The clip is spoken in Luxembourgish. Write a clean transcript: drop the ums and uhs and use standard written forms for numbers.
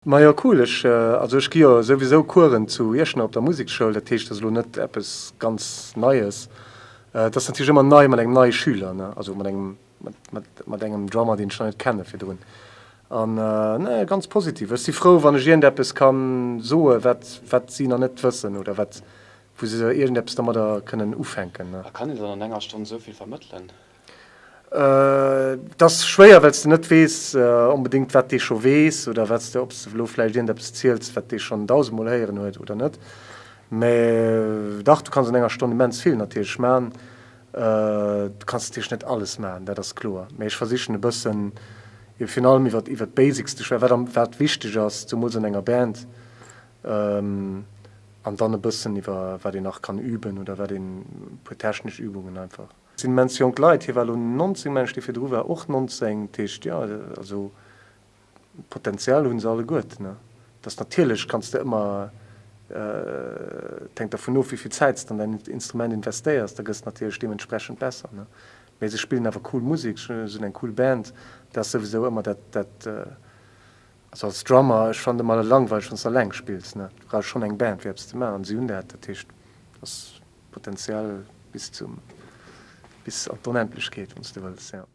Majo cool, ech, also ech gi jo souwisou Coursen zu Iechternach op der Musekschoul, dat heescht, dat ass elo net eppes ganz Neies. Et ass natierlech ëmmer nei mat engem neie Schüler, ne, also mat engem, mat engem Drummer, deen ech nach net kenne virdrun. An ne, ganz positiv. Ech si frou, wann ech iergendeppes ka soe wat, wat si nach net wëssen oder wat, wou se iergendeppes domadder kënnen ufänken, ne. A kann een dann an enger Stonn esou vill vermëttelen? Et ass schwéier, well s de net weess onbedéngt, wat dee scho weess oder wat s de, ob s de elo vläicht iergendeppes ziels, wat dee schonn dausendmol héieren huet oder net. Mä dach, du kanns an enger Stonn immens vill natierlech man. Du kanns natierlech net alles man, dat ass kloer. Mä ech versichen e bëssen, virun allem iwwer iwwer d'Basics ze schwätzen, wat am wat wichteg ass, zemools an enger Band, an dann e bëssen iwwer wat een nach kann üben oder wat een, e puer technesch Übungen einfach. Et sinn immens jonk Leit, hie war elo 19, mengen ech, dee virdru war och 19, dat heescht, jo, also Potenzial hu se alleguerten. Ne. Et ass natierlech, kanns de ëmmer, et hänkt dervun of, wéi vill Zäit s de an däin Instrument investéiers, da gëss de natierlech deementsprechend besser. Ne. Mee se spillen awer cool Musek, se hunn eng cool Band, dat ass souwisou ëmmer dat, dat, also als Drummer, ech fannen et ëmmer langweileg, wann s de eleng spills, ne, du brauchs schonn eng Band fir eppes ze maachen an si hunn dat, dat heescht, et ass. Potenzial bis zum, bis an d'Onendlechkeet, wann s de wëlls, jo.